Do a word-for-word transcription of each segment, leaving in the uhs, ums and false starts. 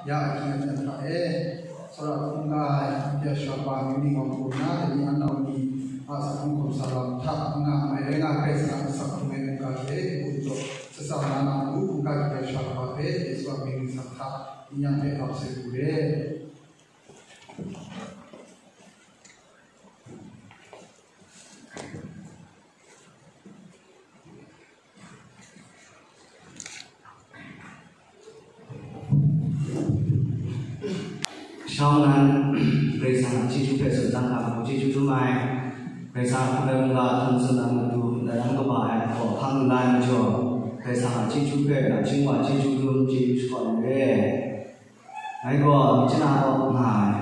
Ya, akyu hta e, tsawra hkungga ai, ya, shara pa mi ni gaw hku nna, dai ni a nau ni a sa hkrum hkum sa lam hta nga mai rai nga, Karai Kasang a asak hkrung ai mungga hte, hku jaw, sasa na na lu, hkungga hkye ai shara pa hpe, Yesu a mying ningsang hta, yin yang hpe ap sai hku re. Shawng nan, Karai Kasang a chyeju hpe tsun dan hkra hku chyeju dum ai. Karai Kasang a hkungga hkam tsun na matu, ndai lam kaba ai hkaw hkang lu la ai majaw, Karai Kasang a chyeju hpe, nachying wa chyeju dum, chyeju shakawn ai re. Ngai gaw myit chyanang kaw nga ai.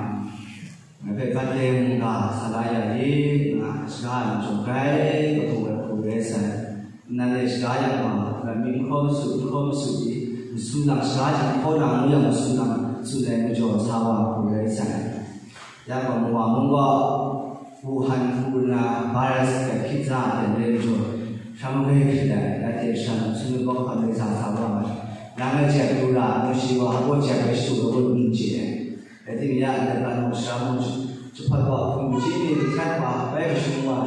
Ngai hpe Betlehpem mungga sa la ya i, nga shaga ai majaw grai kabu ai hku rai sai. Nanhte shaga yang gaw, ngai myit n hkaw masu, n hkaw masu i, masum lang shaga jang hkaw na ngu yang masum lang tsun ai majaw sa wa hku rai sai. Ya gaw, Mawa mung gaw, Wuhan corona virus hpe hkyit za ai lam jaw, hkra magrai hkrit ai, ya hte shang sumnut kawhkam rai sa sa wa ai. Nang a jep lu ra, ngu shi gaw, hpa baw jep ai shadu ai gun n chye ai. Rai timung, ya ndai hpa mung shara mung, jahpawt gaw hpung chyeju ni, hkrat hpa bai kashung wa,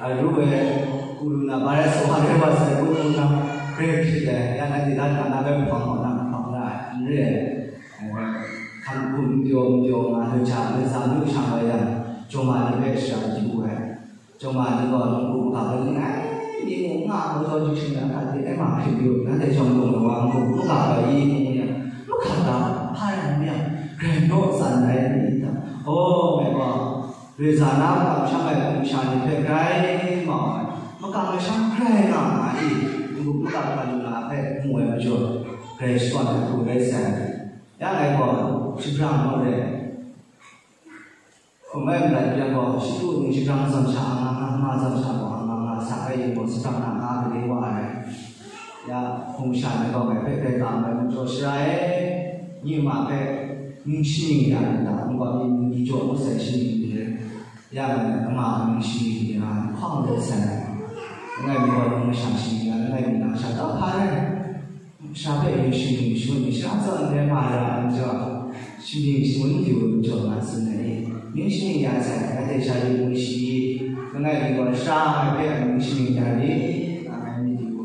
a ru ai, corona virus wa rai wa sai, gun gun na, grai hkrit ai, ya nanhte dan hpa na bai hpang gaw, nang hpang ra ai, n re ai. Hkan hkum n pyaw n pyaw nga, lu hta, latsa lu hta nga yang, jawma ni hpe shara di wu ai. Jawma ni gaw, ngu ga ai, ngai ni mung nga ai, mungdaw jahkring na hta de, ai ma hkrit yu, nanhte jawm lung ai wa ngu, n ga ai i, ngu yang, mahkat ga, hpa rai ngu yang, grai naw tsan ai ni ta? Aw, ngai gaw, Rai za na makam shang ai hpung sha ni hpe grai mau ai, makam masham grai nga nga i, n-gup makam hkra lu na hpe mu ai majaw, grai shakawn ai hku rai sai. Ya ngai gaw, shabrang naw re. Hkum ai madat yang gaw, shadu ning shabrang zawn sha nga nga, nga zawn sha gaw nga nga, sa ai yu gaw, shabrang na nga gade wa ai. Ya, hpung sha ni gaw ngai hpe grai kam ai majaw, shara e, nye ma hpe ning shaning ya n ta, n gaw mi ni jaw masai shaning ni, ya nga, ama ning shaning ya, hpang de sai, langai mi gaw nang masha shaning ya, langai mi na sha ta hpa rai, sha hpe ning shaning shangun ni, sha zawn dai ma ra ai majaw, shaning shangun yu ai majaw nga tsun ai, ning shaning ya sai, anhte sha yu ngu shi, langai mi gaw sha ai hpe ning shaning ya ni, nga ngai myit yu.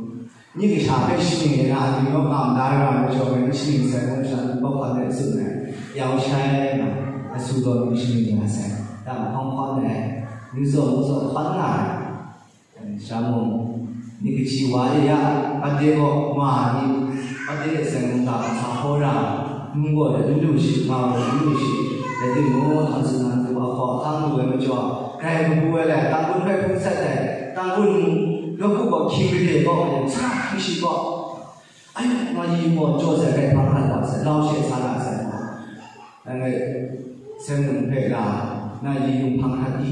Myi kasha hpe shaning ai na, amyu nawk nga ndai ra ai majaw, ngai n shaning sai, ngu sha, nbawk hkan de tsun ai. Yau shai ai na, asu gaw n shaning ya sai, dang hpawng hkawn ai, yu zaw, ngu zaw hkawn nga ai. Sha mung, myit kaji wa e ya, ade gaw ma ni, ade de sai mungga sa hkaw ra, num gaw de n lu shi, ma gaw de n lu shi, rai timung, hkan tsun na matu a hkaw ahkang lu ai majaw, grai kabu ai lai, tanggun hpe hpung sat ai, tanggun nawku gaw hkying gade gaw, sa hkying shi gaw, ai, nga yi gaw jaw sai, grai hpang hkat wa sai, lau she sa na sai gaw, dai rai, sai mung hpe la, nga yi yung hpang hkat i,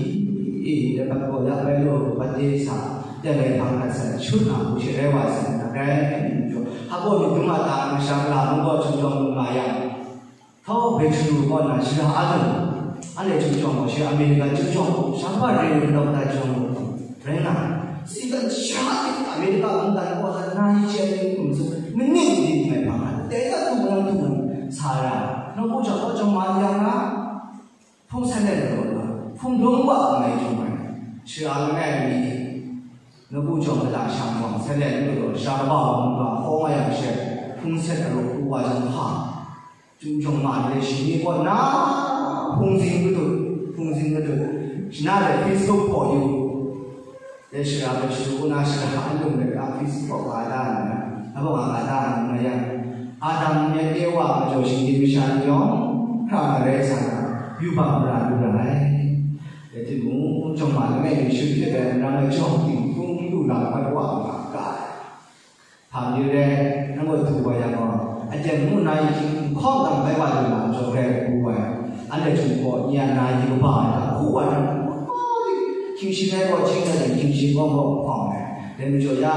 i, i, dai pat gaw ya bai law, pat de sa, dai rai hpang hkat sai, shut na hku she rai wa sai, na grai, hpa gaw myit dum a ta, masha mala mung gaw htung jawng lu nga yang, Htaw Petru kaw na shara a lung, anhte chyeju jawng gaw, shi Amerika chyeju jawng gaw, sha kaba re ai nau hta jawng gaw, rai nga ai. Satan sha Amerika mungdan kaw na, na yi chye ai ni hkum tsun, mani ni mai hpang hkat, dai na tu na tu na sa ra, nawku jawng gaw jawng ma yang na, hpung san ai law na, hpung dum wa mai jawng ai, shara langai mi, nawku jawng mada shang gaw, sai lai n galaw, sha kaba wa mungga hkaw nga yang she, hpung sat ai law hku wa jang hpa. Chyum jawng ma ni le shi ni kaw na, hpungzing gadut, hpungzing gadut, shana le Facebook hpaw yu, dai shara Petru kaw na shara a lung de ga Facebook hpaw ga da nna, na baw nga ga da nna yang, Adam myit Ewa majaw shinggyim masha ni yawng hkra marai sa na, yubak mara lu ra ai. Rai timung, jawng ma langai mi shut hte bai n rang ai jawng ting hkung lu na mat wa nga ga ai. Hpa mayu re, nang gaw du wa yang gaw, aten ngu na yi hkying n hkawng dang bai wa lu na majaw, grai kabu ai. Anhte Jinghpaw ni a na yi kaba ai hta hku wa yang, hkying shi rai gaw, hkying rai yang, hkying shi gaw gaw hpawng ai. Dai majaw ya,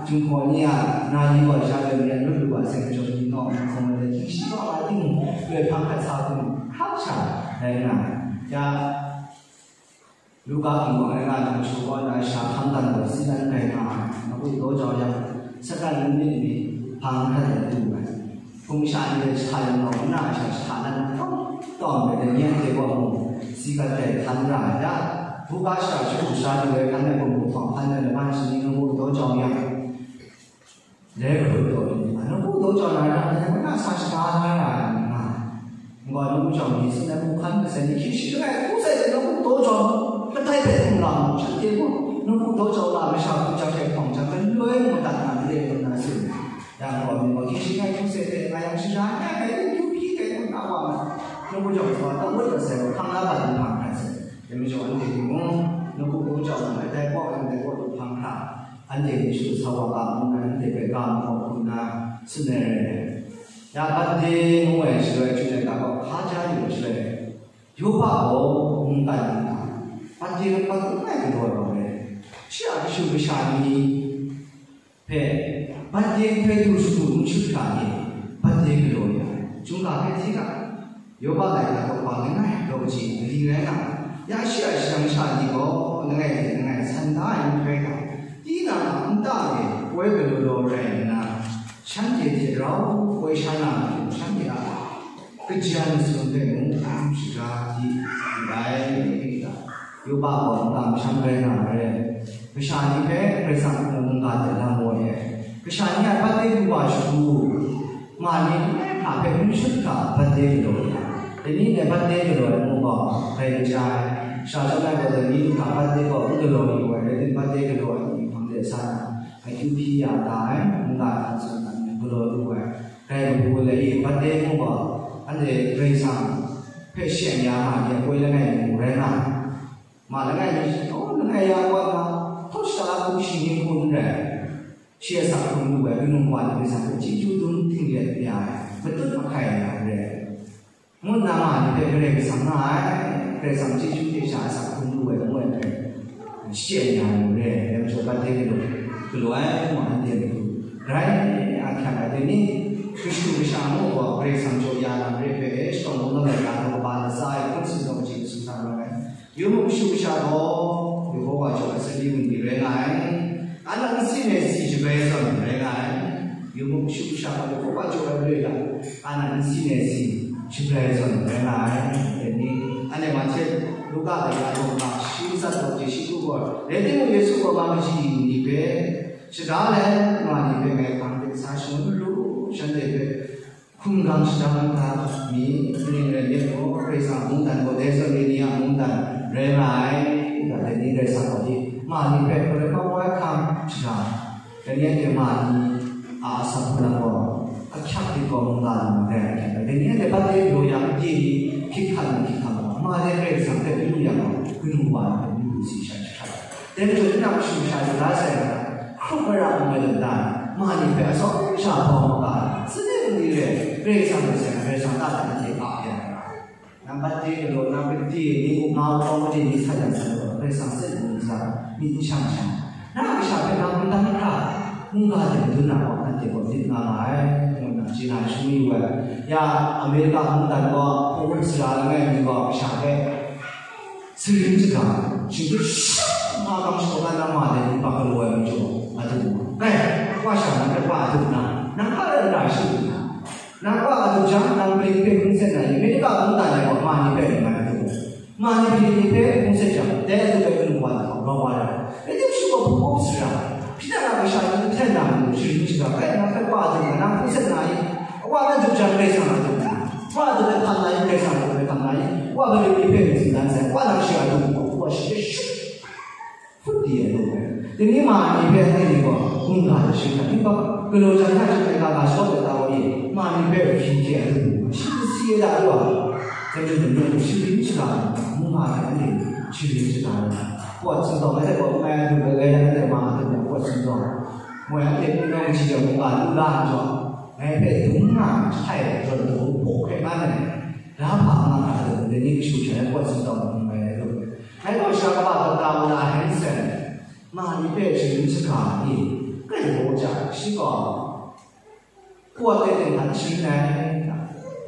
Jinghpaw ni a na yi gaw, sha rai ni a lut lu wa sai majaw, ni nawng hkawng ai, hkying shi gaw nga ting, loi hpang hkat sa hkum hkrak sha rai nga ai. Ya, Luka hpung gaw rai nga, nang chyu kaw na sha hkam dan gaw si dan rai nga ai, ngu law jau yang, Satan ngu myit mi hpang hkat ai du ai. Hpung sha ni hte sha yang gaw, nna sha sha Sat dai hkan ra ai da, buga shara shagu sha ni woi hkan ai bum hpawng hkan ai laban shani nawku daw jau yang, dai hkru daw ni, a nawku daw jau na ra, dai hkru na sa shaga na ra ai nga. Nwa nawku jau ni, sin ai hkan masai ni, hkye shi langai hku sai de nawku daw jau, kadai hpe hkum la mu, shanhte gaw nawku daw jau la, masha hku jau hte hpawng jang, galoi mu dat na, ni de na sin. Yang gaw, mi gaw, hkye shi langai hku sai de, nga yang shara, nga yang hkye hpyi de, hkum na wa ma, nawku jau sa, ta wut masai gaw, hkang la bat nhpang hkra sai. Dai majaw anhte ni mung, nawku daw jau na, dai kaw, dai kaw du hpang hkra, anhte ni shu sa wa ga ngu na, anhte hpe ga mahkaw hku nna, tsun ai rai ai. Ya, Bande ngu ai shaloi, chyu ai ga gaw, hpa ja yu ai shaloi, Yoba gaw mungkan nna, Bande ngu ai galaw ai wa rai. Shi a kashu kasha ni, hpe, Bande hpe du shagu n shut hkra ni, Bande galaw ya ai, chyum ga hpe hti ga, Yoba laika daw hpa langai daw kaji mali rai nga ai. Ya shi a shadang sha ni gaw, langai hte langai san da ai n rai ga, tinang a nta e poi galaw law rai nna, shanhte hte rau poi sha na matu, shanhte a kaja masum hpe mung hkam shaga di nngai. Yoba gaw mungga masham rai nga ai. Masha ni hpe Karai Kasang mungga hte lam woi ai. Kasha ni a Bande du wa shagu, ma ni langai hkra hpe n shut hkra Bande galaw ai. Dai ni ndai Bande galaw ai mu gaw, grai kaja ai. Sha chyawm ai gaw, dai ni hkra Bande gaw n galaw yu ai, rai timung, Bande galaw ai ni hpang de sa na, akyu hpyi ya da ai, mungga hta tsun ai, galaw lu ai. Dai kabu lai e, Bande mu gaw, anhte Karai Kasang hpe she ya nga ni a poi langai mi mung rai nga ai. Ma langai mi, oh, langai ya wa nga, hkaw shada hku shi ni hku n rai. Shi a asak hkrung lu ai kanu kawa ni Karai Kasang hpe chyeju dum htinglet ya ai, matut mahkai ya ai rai. Ngu nna ma ni hpe Karai Kasang nga ai, Karai Kasang chyeju hte sha a asak hkrung lu ai ngu ai hpe, shachyen ya ai mu re ai, dai majaw Bande galaw, galaw ai ngu anhte matu, grai a hkyak ai. Dai ni, kashu kasha ngu gaw Karai Kasang jaw ya lam re ai hpe, shadawn hpung laika daw kaba latsa e hpung sumdaw kaji hte sumsat rawng ai. Yu mu, kashu kasha gaw Yehowa jaw ai sanli bungli rai nga ai, ana nsin ai si shabrai zawn rai nga ai. Yu mu, kashu kasha gaw Yehowa jaw ai re ai, ana nsin ai si shabrai zawn rai nga ai. Dai ni, anhte Mahte, Luka, dai ya daw kaba shi matsat daw je shi kru gaw, rai timung, Yesu gaw ma kaji ni hpe, shada lai, ma ni hpe ngai hpang de sa shangun lu, shanhte hpe hkunggang shadang ai mi, kaning rai nme law, Karai Kasang a mungdan gaw dai zawn re ni a mungdan rai nga ai, ga dai ni rai sa gaw di, ma ni hpe hkoi hkau wa ai hkam shada, dai ni anhte ma ni a asak hpung gaw, ahkyak hpyi gaw mungga lu na rai ai hte, dai ni anhte Bande galaw ya, gade ni hkyit hkam na hkyit hkam gaw, ma dai Karai Kasang hpe lu ya gaw, kanu wa ai hpe lu lu si sha jahkrat ai. Dai majaw, tinang kashu kasha shada sai ai, hkrup ai ra ngu ai lam dan, ma ni hpe atsawm sha hpawng maga ai, saning ni re, Karai Kasang hpe sai ai, Karai Kasang ta hta anhte a ya ai ra. Nang Bande galaw, nang gade ni, u nga u hkawng gade ni sa yang sa law, Karai Kasang saning ni sa, myit n shang shang. Na a kasha hpe nang n dan hkra, mungga de madun na gaw, anhte gaw myit nga nga ai, ngu nna chye na shangun yu ai. Ya, Amerika mungdan gaw, hpung up sara langai mi gaw, kasha hpe Sarin shaga, shingkut shang nga kang shaga na ma de, npa galaw ai majaw, a du. Kai, wa sha na, wa a du na, nang hpa rai nna shi na, nang wa a du jang, nang Karai Kasang hpe hpung set na, Amerika mungdan ai gaw, ma ni hpe rai nga a du. Ma ni Karai Kasang hpe hpung set jang, dai a du ai kanu wa na gaw, grau wa ai. Rai tim, shi gaw hpung up sara, hpyi na ra kasha ni hten na matu, sarin shaga, kai, nang hpe wa a du na, nang hpung set na i, wa na du jang, Karai Kasang a du na. Wa a du ai hkam na i, Karai Kasang a du ai hkam na i, wa galit ni hpe tsun dan sai, wa nang shi a du mu gaw, wa shi hpe shut hput di ai lu ai. Dai ni ma ni hpe anhte ni gaw, mungga hta shing hta, hkingpang galaw jan hta shing ai ga ga shawng ai ta wa i, ma ni hpe hpyi hte a du mu, shi n si ai da lu ai. Dai majaw, mungga hta anhte sharin shaga ai, pawt sindawng ai hte gaw, n mai a du ai, galaw jan ai hte ma a du ai, pawt sindawng. Moi anhte hpung nawng kaji de mungga lu la ai majaw, ngai hpe dum nga ai jahtai ai jawn daw hpaw hkrai man ai, la hpa nga hkra dai ni kashu sha ai pawt sindawng ai lu ai. Ngai gaw sha kaba kata wa na Hanson, ma ni hpe sharin shaga ai ni, kai gaw ja, shi gaw, pawt ai ting hta sharin ai,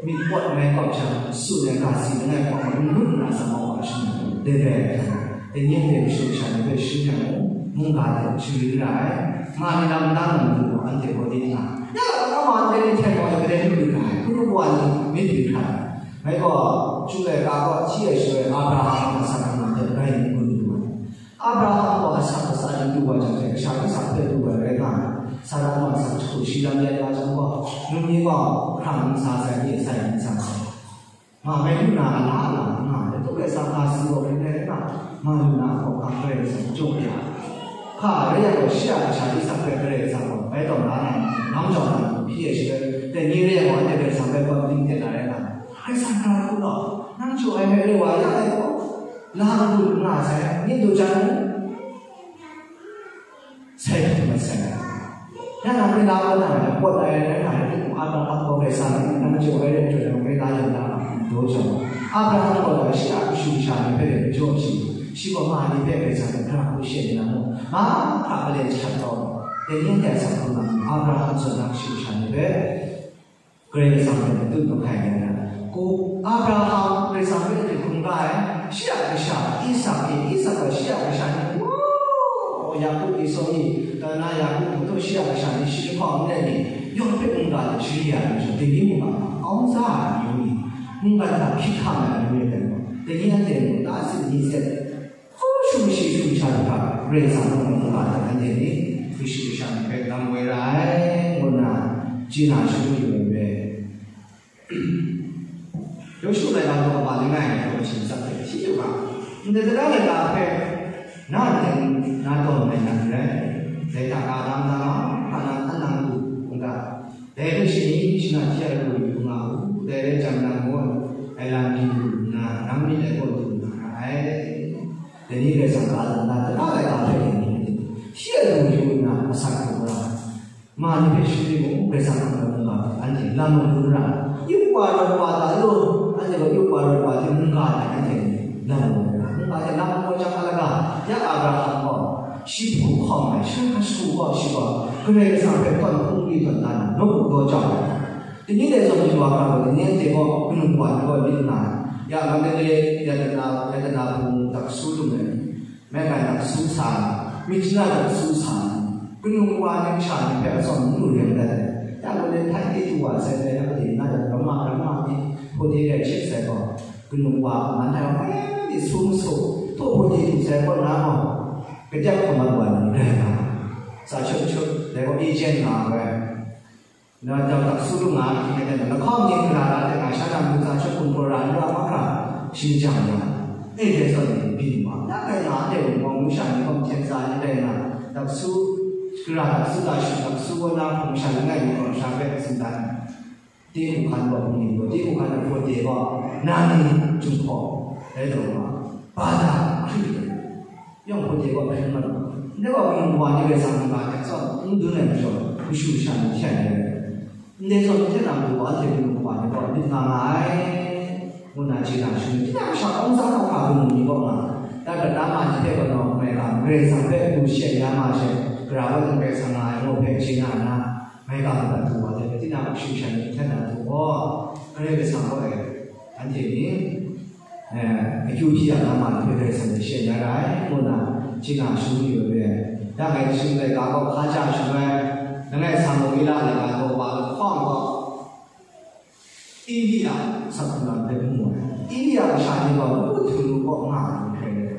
myit pawt mai kau jang, tsun ai ga si langai hpawng n gun nna sa mau wa sharin ai, dai rai ai hta, dai ni hte masha masha ni hpe sharin ai mung, mungga hte sharin ra ai, ma ni lam na na matu gaw anhte gaw di nga, ya, kama anhte ni hten gaw ai kadai lu lu hkra ai, hkunu wa ni myit lu hkra ai. Ngai gaw, Chyu laika gaw hti ai shaloi Abraham a san hkrum hte rai n gun lu ai. Abraham gaw asak atsat n du wa jang hte, kasha Isak hpe du ai rai nga ai. Sara gaw asak jahku shi lam ya nga jang gaw, num ni gaw hkrang n sa sai, ni sai n sa sai. Nga mai lu na, a la a la nga ai, dai hpe Karai Kasang ga si gaw, rai rai nga, nga lu na, hkawhkam Karai Kasang jaw ya. Hka rai yang gaw, shi a kasha Isak hpe Karai Kasang gaw bai taw na na, nang jaw na, hpyi ai shaloi, dai ni rai yang gaw, anhte Karai Kasang hpe gaw ning ten na rai nga ai. Karai Kasang hkra hku law, nang jaw ai hpe rai wa ya ai gaw, la hku nga sai, ning du jan u. Sai hku masai. Ya na, Karai la na, pawt ai rai nga ai, Abraham gaw Karai Kasang, nang jaw ai rai, jaw ai rai la yang na, daw jaw. Abraham gaw shi a kashu kasha ni hpe jaw shi, shi gaw ma ni hpe Karai Kasang hkra hku she na mu. Ma hkra malen jahkrat taw, dai ni anhte a sa hkrum na, Abraham zawn na kashu kasha ni hpe, Karai Kasang hpe matut mahkai ai na, ko Abraham Karai Kasang hpe hkrit hkungga ai, shi a kasha Isak e, Isak gaw shi a kasha ni, wow, Yaku, Esau e, na Yaku hku shi a kasha ni, shi lahkawng nhtoi ni, yawng hpe mungga hte shari ya ai majaw, dai ni mungga hta kau za ai amyu ni, mungga hta hkyit hkam ai amyu ni, dai ni anhte mung, ta sit ni set, hku shu shi shu sha hkra, Karai Kasang mung mungga hta anhte ni, hku shu sha ni hpe lam woi ra ai, ngu nna, chye na shangun yu ai. Yawshu laika gaw kaba langai ai hkawhkam shingtsam hte hti yu ga, ndai tara laika hpe na nden na tawn ai nan rai, dai hta ka dam da lau, hpa nan an nang lu n ga, dai hpe shani shana hti ai lu yu nga u, dai rai jang nang gaw ai lam di lu nna, nang myit ai kaw du na ra ai. Dai ni Karai Kasang ka dam na, tara laika hpe dai ni hti ai lu yu nna, asak hkrum ra. Ma ni hpe shani mung, Karai Kasang a mungga hte anhte lam magun ra, yup wa rawt wa ta law, anhte gaw yup wa rawt wa hte mungga hte anhte lam magun ra. Mungga hte lam magun jang, alaga, ya Abraham gaw, shi hpu hkawm ai, shi hkashu gaw, shi gaw, Karai Kasang hpe tawn hpung di tawn dan ai, nawku daw jau ai. Dai ni dai zawn, Karai Kasang gaw, dai ni anhte gaw, kanu kawa ni gaw myit nga ai. Ya Mandalay, ya Dana, ya Dana Bung, Daksu lung ai. Maigan Daksu sa ai, Myitkyina Daksu sa ai, kanu kawa ni kasha ni hpe atsawm n lu ring dat ai. Ya gaw le, Htai de du wa sai, dai na made na yang, Roma, Roma ni hpaw de rai hkyet sai gaw, kanu kawa man ai wa, eh, myit su masu, htaw hpaw de du sai kaw na gaw, kadep hkam mat wa ni rai nga ai. Sa chyut chyut, dai gaw agent nga ai. Na, dau Daksu lung nga ai hte, lahkawng ni hkra la de, nga sha na ntsa chyawm hkum hkra ra n ra mahkra, shi jang ya. E, dai zawn ni byin wa, na kai nga de, wunpawng masha ni gaw, hten tsa ni rai nga, Daksu, hkra Daksu, Daksu, Daksu wa na hpung sha langai mi gaw, sha hpe tsun dan. Ti hku hkan gaw, bungli gaw, ti hku hkan gaw, hpaw de gaw, na ni, Jinghpaw, rai taw wa, Bada, Hkri, yawng hpaw de gaw hkring mat u. Ndai gaw, kanu kawa ni Karai Kasang mungga hte tsawm n dun ai majaw, kashu kasha ni hte ai. Ndai zawn hte na matu wa, anhte kanu kawa ni gaw myit nga nga ai, ngu nna chye na shangun, tinang masha kawng za hkra hkra kanu ni kaw nga, dan prat na ma ni hte gaw, nau hkrai ga, Karai Kasang hpe lu she ya ma she, gara wa Karai Kasang nga ai ngu hpe chye na nna, mai ga madat du wa hte, tinang kashu kasha ni hte na du gaw, Karai Kasang gaw e, anhte ni, eh, akyu hpyi a na ma ni hpe Karai Kasang hte she ya ra ai, ngu nna, chye na shangun yu ai. Ya ngai shing laika gaw hka ja shangai, langai Samuela laika gaw wa lahkawng gaw, Eli a asak hkrum lam hpe n mu ai. Eli a kasha ni gaw, ngu htu nu kaw nga ai ni hkrai ai.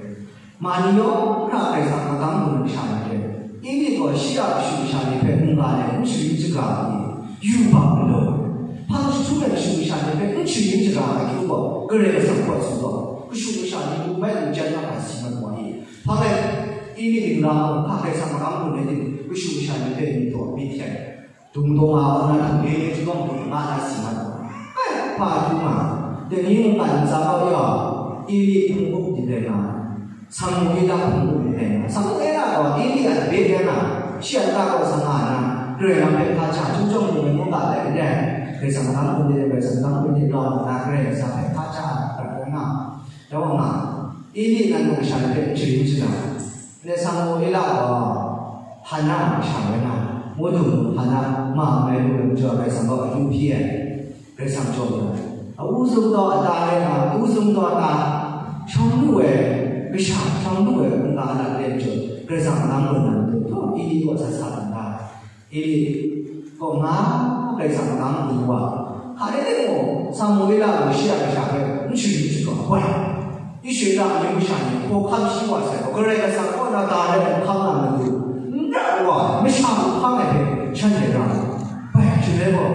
Ma ni yawng hkra Karai Kasang magam gun ai kasha ni hte, Eli gaw shi a kashu kasha ni hpe mungga let n sharin shaga ai, yubak galaw ai. Hpang jahtum ai kashu kasha ni hpe n sharin shaga ai hkyu gaw, Karai Kasang pawt su gaw, kashu kasha ni lu bai lu jan mat ai si mat wa i. Hpa rai, Eli ning ra hkra Karai Kasang magam gun ai ni, kashu kasha ni hpe myit taw myit hte ai. Dungdawng a hpang na hte, dai ni chyawm hpung nga na si mat ai. Ai, hpa hkru nga, dai ni mungkan ntsa kau ya, Eli hpung up di rai nga ai, Samuela hpung up di rai nga ai. Samuela gaw Eli a lade rai nga, shi a nta kaw sa nga na, Karai lam hpe hpa hkra, chyum chyawm hpung ai mungga dai n rai, Karai Kasang lam hpung de, Karai Kasang lam hpung de, rau nga na, Karai Kasang hpe hpa hkra, rai nga. Dai wa nga, Eli nan mung sha ni hpe n sharin shaga ai. Ndai Samuela gaw Hana a masha rai nga ai. Modu mung Hana ma n rai lu ai majaw, Karai Kasang gaw akyu hpyi ai. Karai Kasang jaw lu ai. A u zung taw a ta rai nga ai, u zung taw a ta shawng lu ai, kasha shawng lu ai hkungga a lat re ai majaw, Karai Kasang a lam gun na matu, htaw Eli kaw sa sa dan da ai. Eli kaw nga Karai Kasang a lam gun wa. Hkare timung, Samuela gaw shi a kasha hpe n sharin shaga ai. Israela amyu masha ni hkawhkam shi wa sai gaw, Karai Kasang kaw na ga rai hkam na matu, n ra wa ai, masha hkawhkam ai hpe shanhte ra ai. Bai, shaloi gaw,